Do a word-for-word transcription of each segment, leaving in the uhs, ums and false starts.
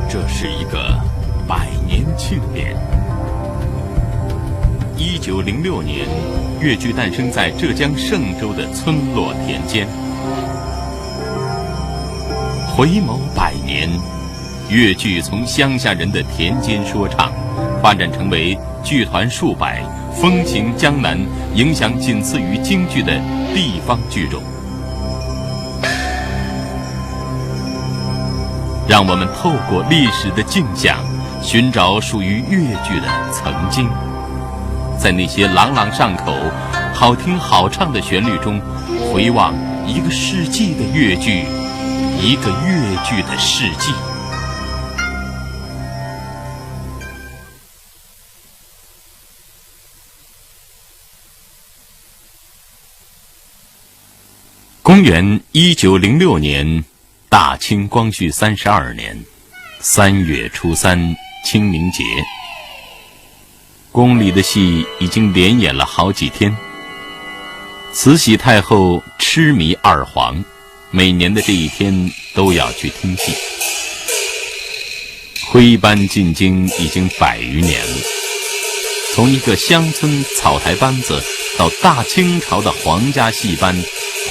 这是一个百年庆典。一九零六年，越剧诞生在浙江嵊州的村落田间。回首百年，越剧从乡下人的田间说唱，发展成为剧团数百、风行江南、影响仅次于京剧的地方剧种。让我们透过历史的镜像，寻找属于越剧的曾经，在那些朗朗上口、好听好唱的旋律中，回望一个世纪的越剧，一个越剧的世纪。公元一九零六年，大清光绪三十二年三月初三，清明节。宫里的戏已经连演了好几天，慈禧太后痴迷二黄，每年的这一天都要去听戏。徽班进京已经百余年了，从一个乡村草台班子到大清朝的皇家戏班，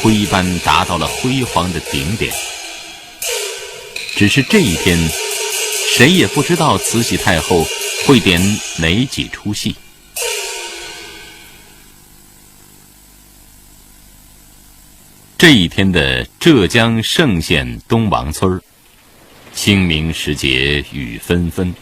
徽班达到了辉煌的顶点。只是这一天，谁也不知道慈禧太后会点哪几出戏。这一天的浙江嵊县东王村儿，清明时节雨纷纷。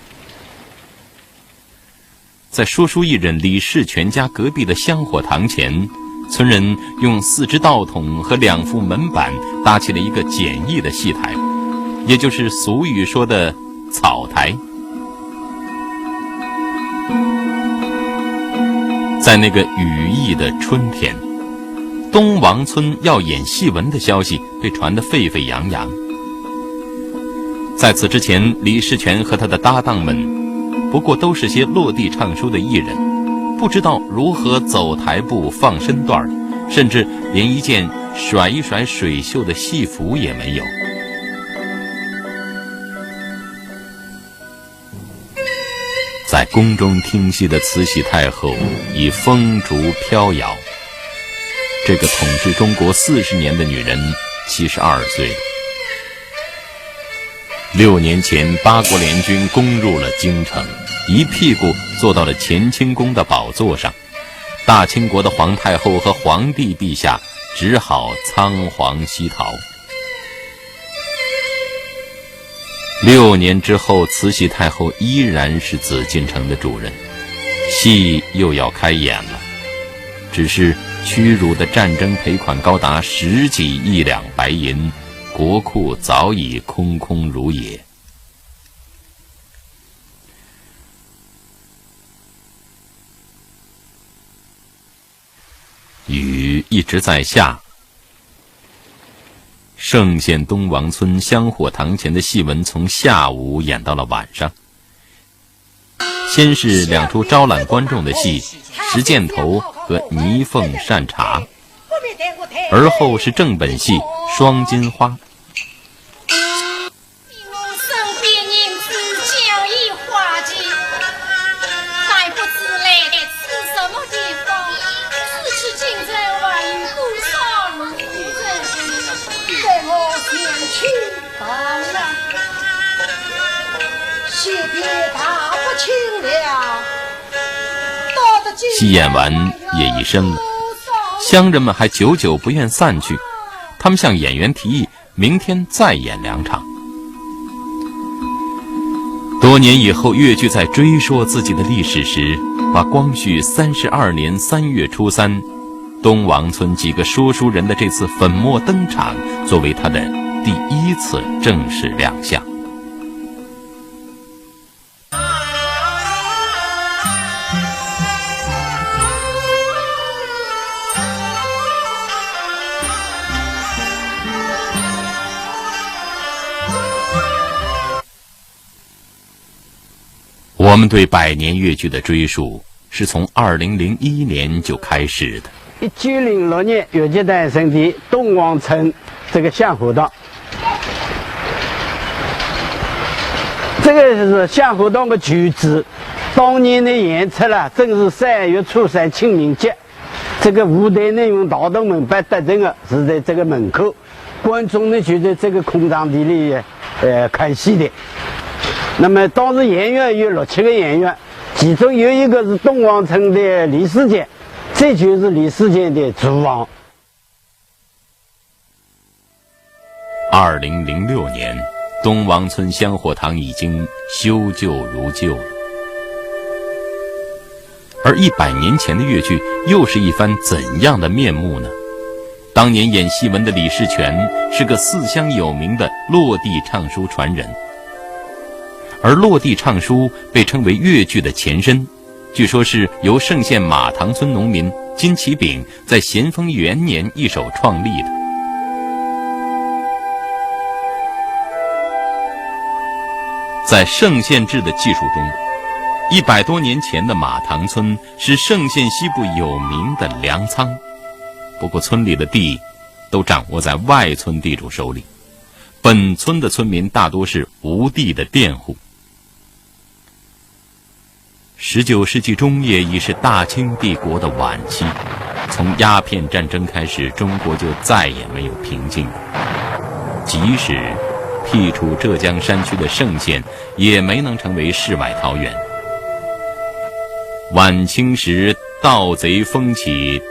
在说书艺人李士全家隔壁的香火堂前，村人用四只道童和两副门板搭起了一个简易的戏台，也就是俗语说的草台。在那个雨意的春天，东王村要演戏文的消息被传得沸沸扬扬。在此之前，李士全和他的搭档们不过都是些落地唱书的艺人，不知道如何走台步、放身段儿，甚至连一件甩一甩水袖的戏服也没有。在宫中听戏的慈禧太后已风烛飘摇，这个统治中国四十年的女人七十二岁了。六年前，八国联军攻入了京城，一屁股坐到了乾清宫的宝座上。大清国的皇太后和皇帝陛下只好仓皇西逃。六年之后，慈禧太后依然是紫禁城的主人，戏又要开演了，只是屈辱的战争赔款高达十几亿两白银，国库早已空空如也。雨一直在下，嵊县东王村香火堂前的戏文从下午演到了晚上。先是两出招揽观众的戏，《石箭头》和《泥凤善茶》，而后是正本戏《双金花》。 戏演完，夜已深了，乡人们还久久不愿散去，他们向演员提议， 明天再演两场。多年以后，越剧在追溯自己的历史时，把光绪三十二年三月初三，东王村几个说书人的这次粉墨登场作为它的第一次正式亮相。 我们对百年越剧的追溯是从二零零一年就开始的。一九零六年，越剧诞生地东望村这个向和堂，这个是向和堂的旧址。当年的演出啦，正是三月初三清明节，这个舞台呢用大头门板搭成的，是在这个门口。 观众呢就在这个空场地里，呃，看戏的。那么当时演员有六七个演员，其中有一个是东望村的李世坚，这就是李世坚的厨房。二零零六年，东望村香火堂已经修旧如旧了。而一百年前的越剧又是一番怎样的面目呢？ 当年演戏文的李士全是个四乡有名的落地唱书传人，而落地唱书被称为越剧的前身，据说是由嵊县马塘村农民金其炳在咸丰元年一手创立的。在嵊县志的记述中，一百多年前的马塘村是嵊县西部有名的粮仓， 不过村里的地都掌握在外村地主手里，本村的村民大多是无地的佃户。十九世纪中叶已是大清帝国的晚期，从鸦片战争开始，中国就再也没有平静过。即使辟除浙江山区的嵊县，也没能成为世外桃源。晚清时，盗贼风起，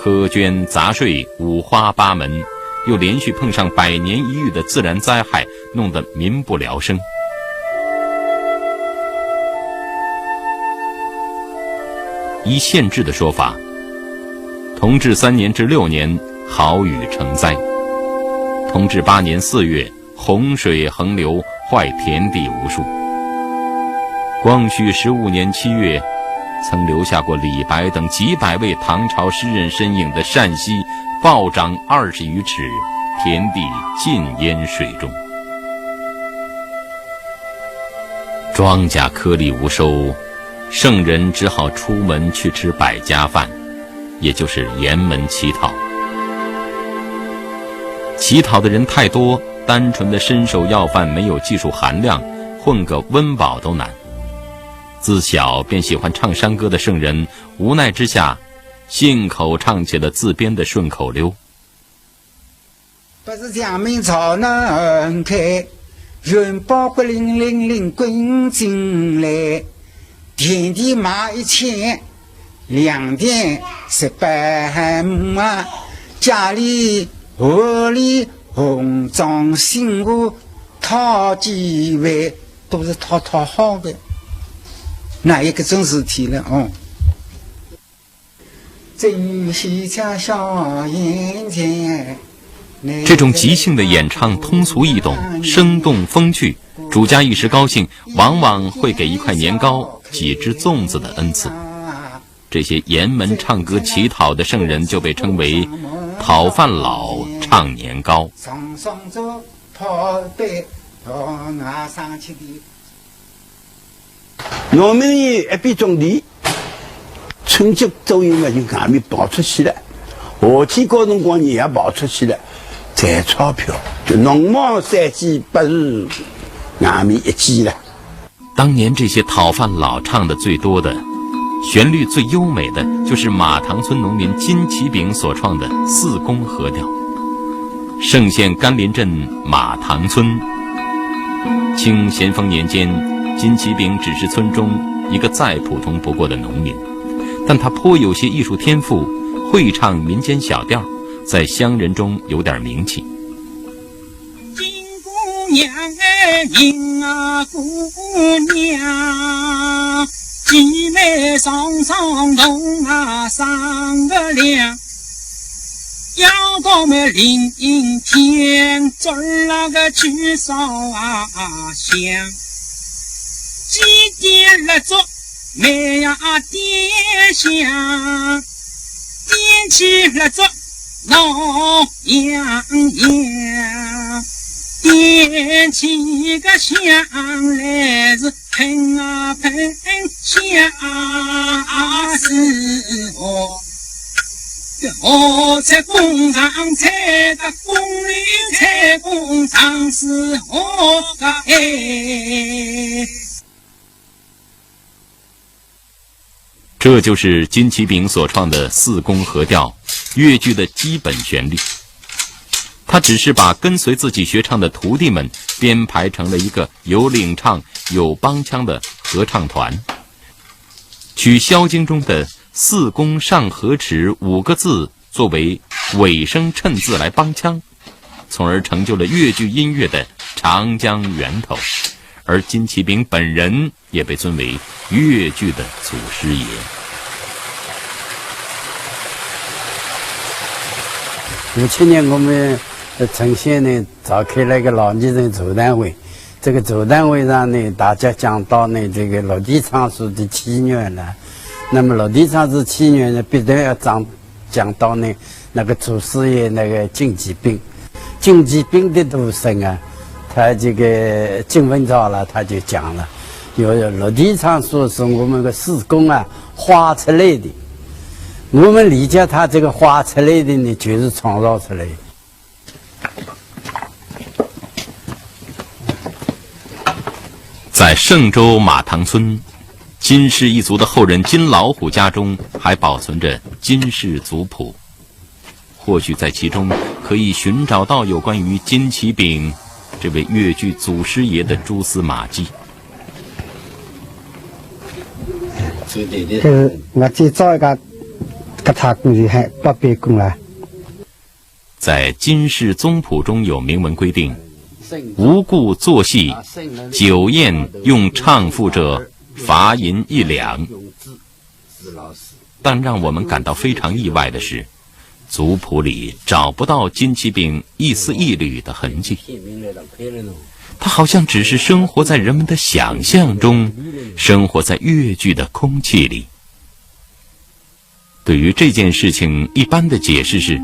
苛捐杂税五花八门，又连续碰上百年一遇的自然灾害，弄得民不聊生。依县志的说法，同治三年至六年，豪雨成灾；同治八年四月， 洪水横流，坏田地无数。光绪十五年七月，曾留下过李白等几百位唐朝诗人身影的善溪，暴涨二十余尺，田地尽淹水中。庄稼颗粒无收，圣人只好出门去吃百家饭，也就是沿门乞讨。乞讨的人太多， 单纯的伸手要饭没有技术含量，混个温饱都难。自小便喜欢唱山歌的圣人，无奈之下，信口唱起了自编的顺口溜。不是墙门朝南开，元宝骨零零零滚进来，田地卖一千， 粮田十八万，家里屋里红装新货讨几万，都是讨讨好的。哪有搿种事体了哦？这种即兴的演唱通俗易懂，生动风趣，主家一时高兴，往往会给一块年糕、几只粽子的恩赐。 这些沿门唱歌乞讨的圣人就被称为讨饭佬唱年糕。农民也一边种地，春节左右嘛就外面跑出去了，夏天搿辰光呢也跑出去了，赚钞票，就农忙三季不如外面一季了。 当年这些讨饭佬唱的最多的，旋律最优美的，就是马塘村农民金其炳所创的四宫河调。嵊县甘霖镇马塘村，清咸丰年间，金其炳只是村中一个再普通不过的农民，但他颇有些艺术天赋，会唱民间小调，在乡人中有点名气。 金姑娘哎，银啊姑娘，姐妹双双同啊商个量。要到么临天，做那个祭扫啊香，祭点蜡烛，煤呀点香，点起蜡烛闹洋洋，点起个香来是 喷啊喷，下啊是河，河在工厂，在个工里在工厂是河啊哎。这就是金其炳所创的四宫河调，越剧的基本旋律。 他只是把跟随自己学唱的徒弟们编排成了一个有领唱、有帮腔的合唱团，取《萧经》中的“四宫上河池”五个字作为尾声衬字来帮腔，从而成就了越剧音乐的长江源头。而金其炳本人 也被尊为越剧的祖师爷。五七年，我们呃城县呢召开了一个老年人座谈会。这个座谈会上呢，大家讲到呢这个落地唱书的起源了。那么落地唱书起源呢，必定要讲 讲到呢，那个祖师爷那个金其炳，金其炳的徒孙啊，他这个金文昭了，他就讲了，有落地唱书是我们个四宫啊花出来的。我们理解他这个花出来的呢，就是创造出来的。 在嵊州马塘村，金氏一族的后人金老虎家中还保存着金氏族谱。或许在其中可以寻找到有关于金其炳这位越剧祖师爷的蛛丝马迹。这是我最早一个给他供的，还八百供了。 在金氏宗谱中有明文规定，无故作戏，酒宴用唱赋者，罚银一两。但让我们感到非常意外的是，族谱里找不到金其炳一丝一缕的痕迹。他好像只是生活在人们的想象中，生活在越剧的空气里。 对于这件事情，一般的解释是，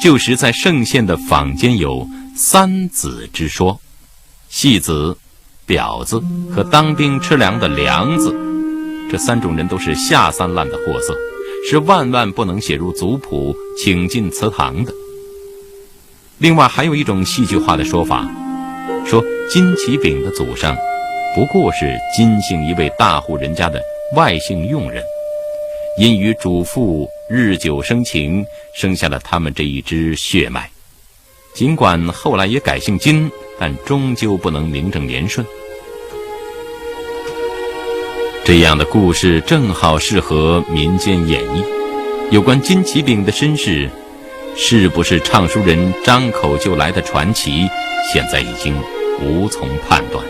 旧时在嵊县的坊间有三子之说，戏子、表子和当兵吃粮的粮子，这三种人都是下三滥的货色，是万万不能写入族谱，请进祠堂的。 另外还有一种戏剧化的说法，说金其炳的祖上不过是金姓一位大户人家的外姓佣人，因与主父日久生情，生下了他们这一支血脉。尽管后来也改姓金，但终究不能名正言顺。这样的故事正好适合民间演绎。有关金其炳的身世， 是不是唱书人张口就来的传奇，现在已经无从判断。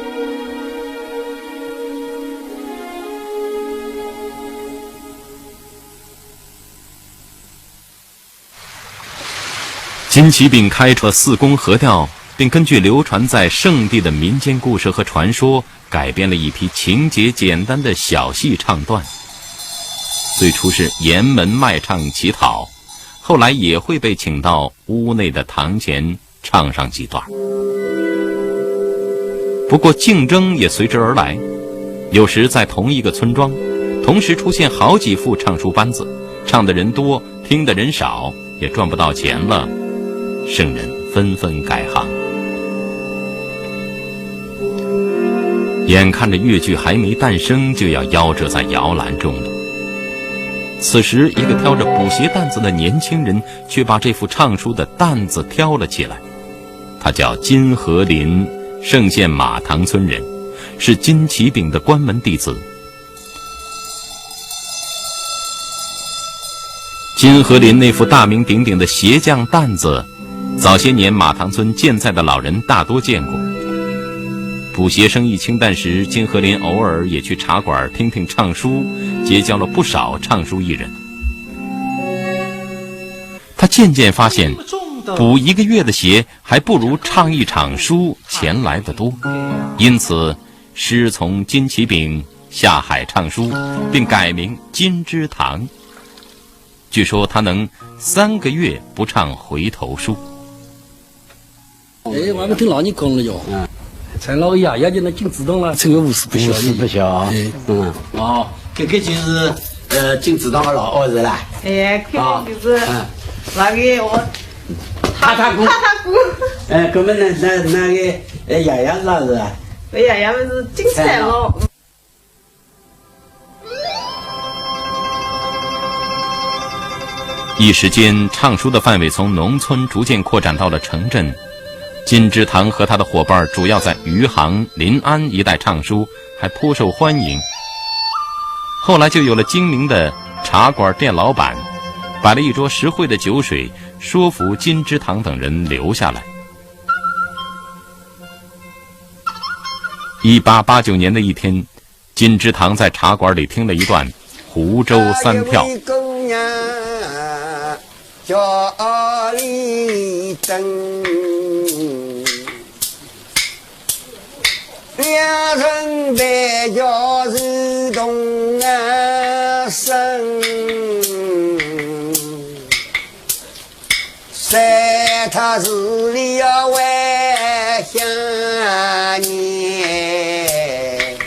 金其炳开创了四宫合调，并根据流传在圣地的民间故事和传说，改编了一批情节简单的小戏唱段。最初是沿门卖唱乞讨， 后来也会被请到屋内的堂前唱上几段儿。不过竞争也随之而来，有时在同一个村庄，同时出现好几副唱书班子，唱的人多，听的人少，也赚不到钱了，圣人纷纷改行。眼看着越剧还没诞生，就要夭折在摇篮中了。 此时，一个挑着补鞋担子的年轻人却把这副唱书的担子挑了起来。他叫金和林，嵊县马塘村人，是金其炳的关门弟子。金和林那副大名鼎鼎的鞋匠担子， 早些年，马塘村建材的老人大多见过。补鞋生意清淡时，金和林偶尔也去茶馆听听唱书，结交了不少唱书艺人。他渐渐发现，补一个月的鞋还不如唱一场书钱来的多，因此师从金启炳下海唱书，并改名金芝堂。据说他能三个月不唱回头书。 哎，我们听老人讲了哟。嗯。陈老爷爷就那金芝堂了，这个五十不小的。五十不小啊。哎。嗯。哦，这个就是，呃，金芝堂的老屋是啦？哎，这个就是，啊，嗯。那个我太太姑。太太姑。哎，哥们，那，那，那个，哎，爷爷是啥子啊？我爷爷们是金山咯。 一时间，唱书的范围从农村逐渐扩展到了城镇。金芝堂和他的伙伴主要在余杭、临安一带唱书，还颇受欢迎。后来就有了精明的茶馆店老板，摆了一桌实惠的酒水，说服金芝堂等人留下来。一八八九年的一天， 金芝堂在茶馆里听了一段《湖州三调》。有一个姑娘叫李珍，两人陪嫁是同啊生。 在他日里要为想念。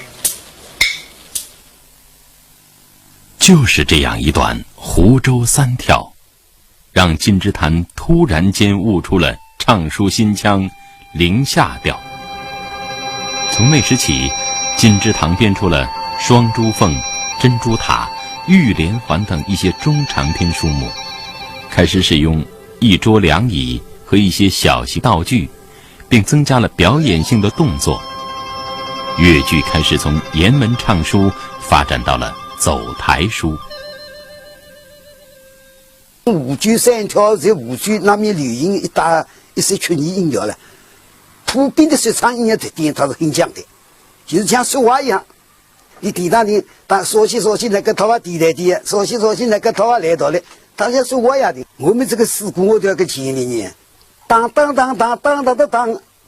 就是这样一段《湖州三调》，让金芝堂突然间悟出了唱书心腔临夏调。从那时起，金芝堂编出了《双珠凤》《珍珠塔》《玉连环》等一些中长篇书目，开始使用 一桌两椅和一些小型道具，并增加了表演性的动作。越剧开始从沿门唱书发展到了走台书。湖州三调在湖州那面流行一大一些曲艺音调了，普遍的说唱音乐特点它是很强的，就是像说话一样。 你地上的，当说起说起那个头发低来的，说起说起那个头发来到了，大家说话呀的。我们这个四股我都要个前面呢，当当当当当当当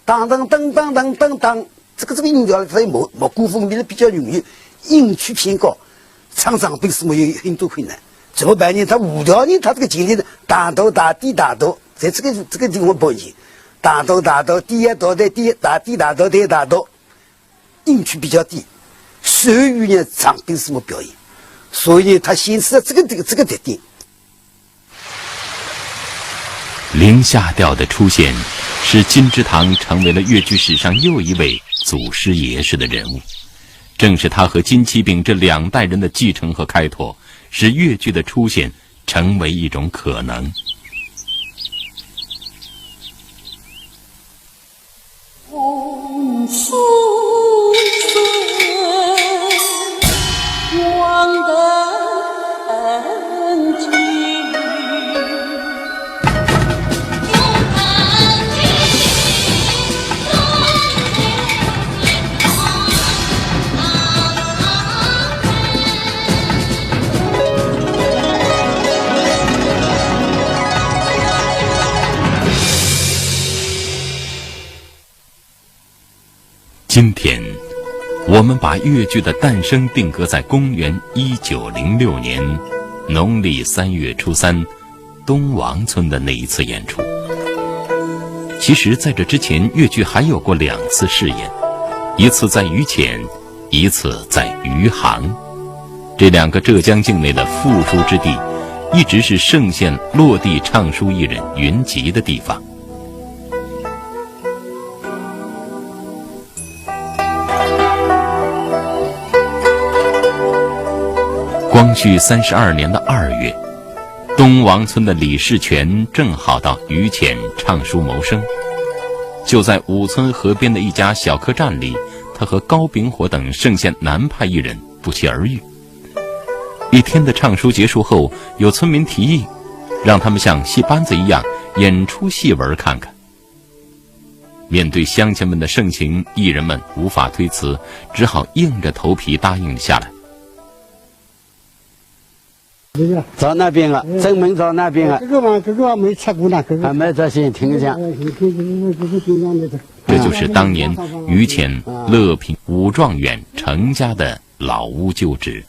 当当当当当当当，这个这个音调在蘑蘑菇风里比较容易，音区偏高，唱长辈是没有很多困难。怎么办呢？他五条呢，他这个前面的大头大地大头，在这个这个地方不行，大头大头，地也大的地大地大头的大头。 音区比较低，所以呢，长辈是没表演，所以呢，他显示了这个这个这个特点。临夏调的出现，使金芝堂成为了越剧史上又一位祖师爷式的人物。正是他和金启炳这两代人的继承和开拓，使越剧的出现成为一种可能。 今天，我们把越剧的诞生定格在公元一九零六年农历三月初三，东王村的那一次演出。其实，在这之前，越剧还有过两次试演，一次在于潜，一次在余杭。这两个浙江境内的富庶之地，一直是嵊县落地唱书艺人云集的地方。 光绪三十二年的二月，东王村的李士全正好到于潜唱书谋生。就在五村河边的一家小客栈里，他和高炳火等嵊县南派艺人不期而遇。一天的唱书结束后，有村民提议，让他们像戏班子一样演出戏文儿看看。 面对乡亲们的盛情，艺人们无法推辞，只好硬着头皮答应了下来。对吧？朝那边啊，哎，正门朝那边啊。这个嘛，这个嘛没吃过呢，这个。啊，没朝鲜听讲。哎，你看这个，这个新疆的。这就是当年于谦、乐平、武状元陈家的老屋旧址。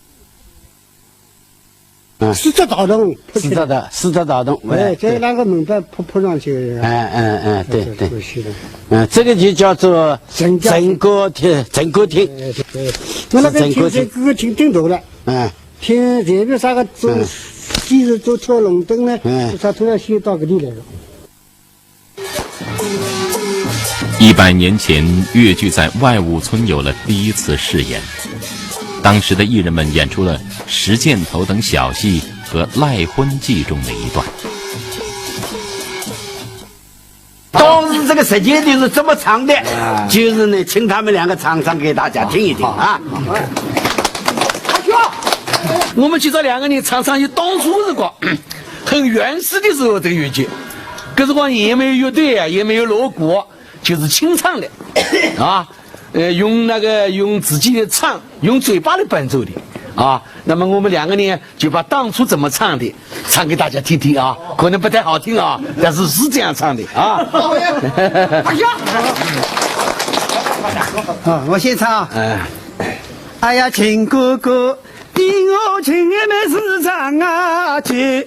嗯。四只大洞，四只大，四只大洞，哎，哎，这两个门板铺，铺上去。哎，哎，哎，对，对。可惜了。嗯，这个就叫做陈家，陈歌厅，陈歌厅。哎，对，对。那那个陈歌厅。听，这个挺顶头的。嗯。听前面啥个做，嗯。技术做跳龙灯呢，嗯。他突然先到搿里来了。一百年前，越剧在外务村有了第一次试演。当时的艺人们演出了《石箭头》等小戏和《赖婚记》中的一段。当时这个《石箭头》是这么唱的，啊。就是呢，请他们两个唱唱给大家听一听啊。我们今朝两个人唱唱，就当初辰光，很原始的时候这个越剧，搿辰光也没有乐队啊，也没有锣鼓，就是清唱的，啊，呃，用那个，用自己的唱，用嘴巴来伴奏的，啊。那么我们两个呢，就把当初怎么唱的，唱给大家听听啊，可能不太好听啊，但是是这样唱的啊。哎呀，啊，我先唱啊。哎。哎呀，亲哥哥，你我情爱没时常啊去，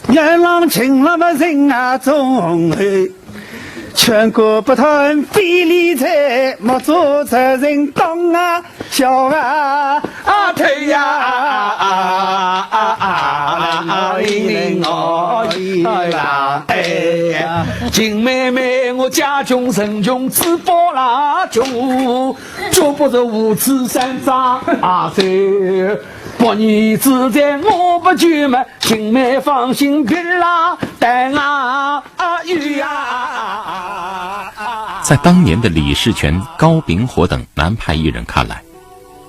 原谅情了没人啊总会，劝哥不谈非礼哉，莫做责任当啊。 小啊，啊，退呀，啊，啊，啊，啊，哎，哎，哎，金妹妹，我家穷人穷，吃不拉穷，就不是五尺三丈啊，谁不义之财，我不去嘛，金妹放心，别啦，等啊，啊，雨啊。在当年的李士全、高丙火等南派艺人看来，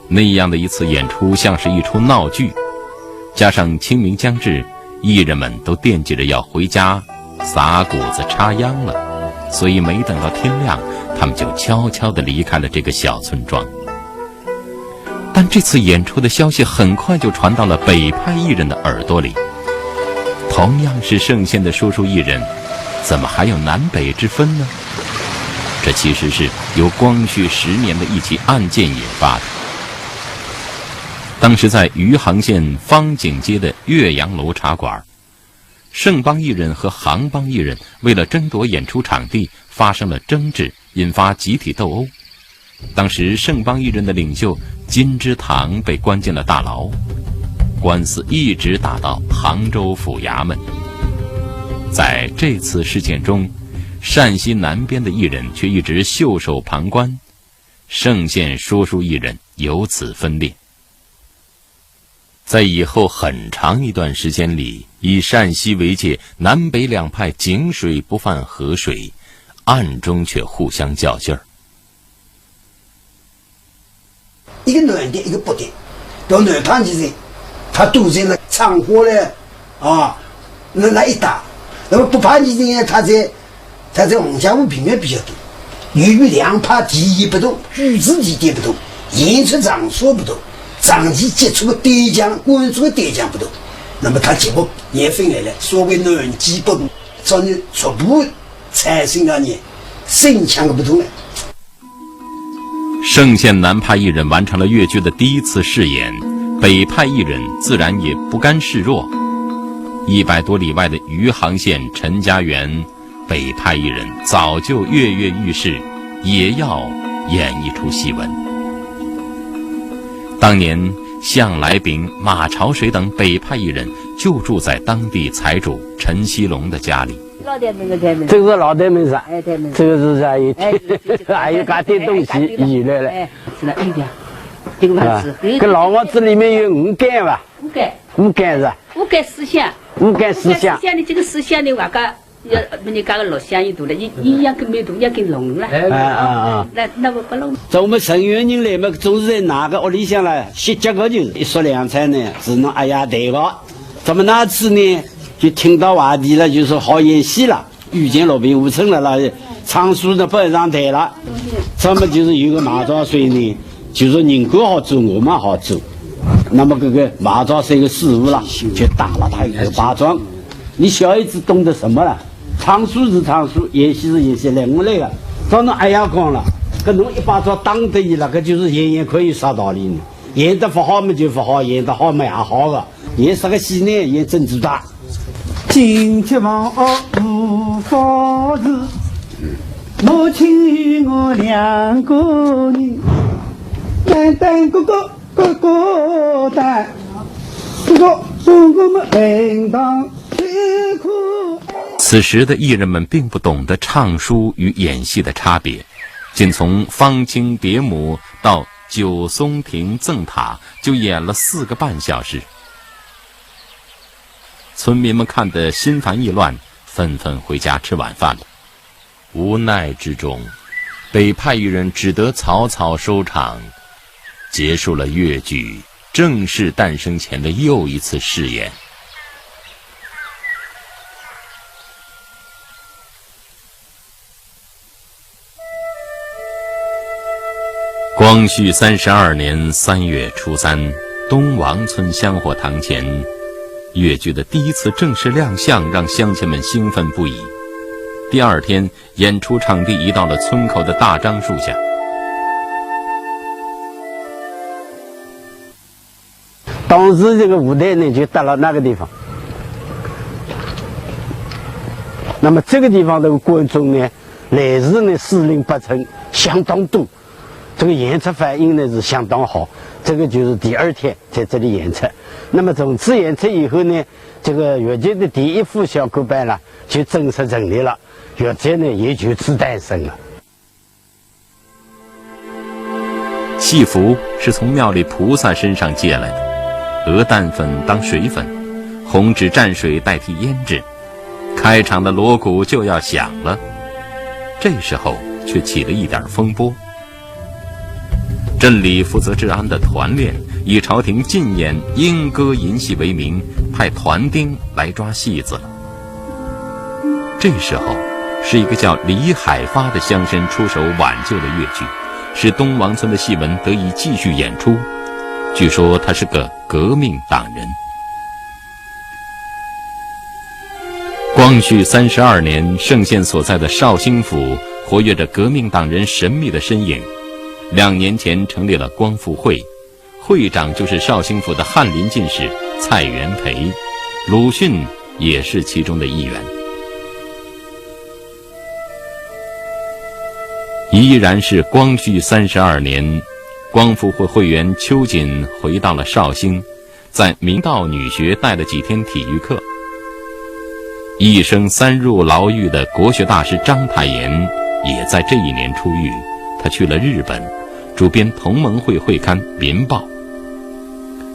那样的一次演出像是一出闹剧，加上清明将至，艺人们都惦记着要回家撒谷子插秧了，所以没等到天亮，他们就悄悄地离开了这个小村庄。但这次演出的消息很快就传到了北派艺人的耳朵里，同样是嵊县的说书艺人，怎么还有南北之分呢？这其实是有光绪十年的一起案件引发的。 当时在余杭县方井街的岳阳楼茶馆儿，嵊帮艺人和杭帮艺人为了争夺演出场地发生了争执，引发集体斗殴。当时嵊帮艺人的领袖金芝堂被关进了大牢，官司一直打到杭州府衙门。在这次事件中，陕西南边的艺人却一直袖手旁观， 嵊县说书艺人由此分裂。在以后很长一段时间里，以陕西为界，南北两派井水不犯河水，暗中却互相较劲儿。一个南的，一个北的，到南派艺人，他都在那唱和嘞，啊，那，那一搭。那么北派艺人呢，他在 他在王家巷平原比较多，由于两派地域不同，居住地点不同，演出场所不同，长期接触的对象、观众的对象不同，那么他节目也分开了，所谓南北不同，所以逐步产生了呢，声腔的不同了。 嵊县南派艺人完成了越剧的第一次试演，北派艺人自然也不甘示弱。一百多里外的余杭县陈家园，北派艺人早就跃跃欲试，也要演一出戏文。当年，向来宾、马朝水等北派艺人就住在当地财主陈锡龙的家里。 老台门个台门。这个是老台门是吧？哎，台门。这个是啥？有，哎，有，有，有，还有搿点东西，哎，搿点东西。有来了。哎，是了，有点。这个房子，啊，搿老房子里面有五间吧？五间。五间是吧？五间四厢。五间四厢。五间四厢的，这个四厢的，我讲，要，人家个六厢一大了，一，一样跟没大，要跟弄了。哎，啊，啊，啊。那，那么不弄。在我们嵊县人来嘛，总是在哪个屋里向啦，歇脚个就是一说两菜呢，是侬阿爷带个。 那么那次呢，就听到外地了，就说好演戏了，遇见罗宾吴春了啦，唱书呢不让上台了。那么就是有个马朝水呢，就说人家好做，我们好做。那么搿个排场三个师傅啦，就打了他一个排场。你小孩子懂得什么了？唱书是唱书，演戏是演戏，来我来个。照侬阿爷讲了，搿侬一巴掌打得伊了，搿就是演演看有啥道理呢？演得勿好么就勿好，演得好么也好个。演啥个戏呢？演珍珠塔。进去房屋无法事，母亲与我两个人，单单个个 个个的，这个中国么平常吃苦。此时的艺人们并不懂得唱书与演戏的差别，仅从方卿别母到九松亭赠塔就演了四个半小时。村民们看得心烦意乱，纷纷回家吃晚饭了。 无奈之中，北派艺人只得草草收场，结束了越剧正式诞生前的又一次试演。光绪三十二年三月初三，东王村香火堂前，越剧的第一次正式亮相让乡亲们兴奋不已。第二天， 演出场地移到了村口的大樟树下。当时这个舞台呢，就搭了那个地方。那么这个地方的观众呢，来自呢四邻八村相当多，这个演出反应呢是相当好。这个就是第二天在这里演出。那么从此演出以后呢，这个越剧的第一副小科班了，就正式成立了。 越剧呢也就此诞生了。戏服是从庙里菩萨身上借来的，鹅蛋粉当水粉，红纸蘸水代替胭脂。开场的锣鼓就要响了，这时候却起了一点风波。镇里负责治安的团练以朝廷禁演莺歌银戏为名，派团丁来抓戏子了。 这时候，是一个叫李海发的乡绅出手挽救了越剧，使东王村的戏文得以继续演出。据说他是个革命党人。光绪三十二年，盛县所在的绍兴府活跃着革命党人神秘的身影，两年前成立了光复会， 会长就是绍兴府的翰林进士蔡元培，鲁迅也是其中的一员。依然是光绪三十二年，光复会会员秋瑾回到了绍兴，在明道女学带了几天体育课。一生三入牢狱的国学大师章太炎也在这一年出狱，他去了日本， 主编同盟会会刊《民报》。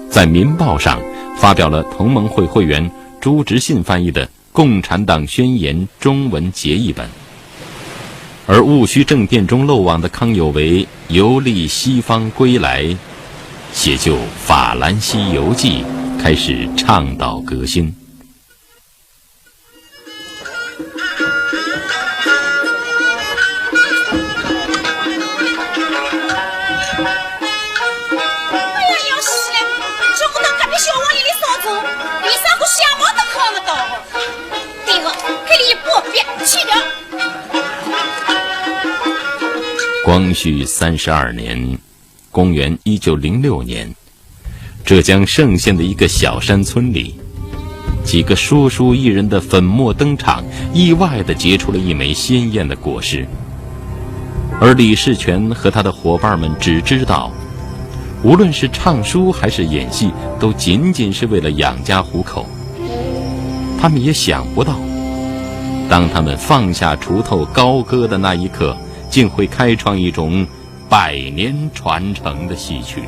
在《民报》上发表了同盟会会员朱执信翻译的《共产党宣言》中文节译本。而戊戌政变中漏网的康有为游历西方归来，写就《法兰西游记》，开始倡导革新。 哎呀，要死了！这个到隔壁小房间里扫帚，连啥个相貌都看不到哦。对个，给你一把笔，去掉。光绪三十二年，公元一九零六年，浙江嵊县的一个小山村里，几个说书艺人的粉墨登场，意外地结出了一枚鲜艳的果实。而李士全和他的伙伴们只知道，无论是唱书还是演戏，都仅仅是为了养家糊口。他们也想不到，当他们放下锄头高歌的那一刻，竟会开创一种百年传承的戏曲。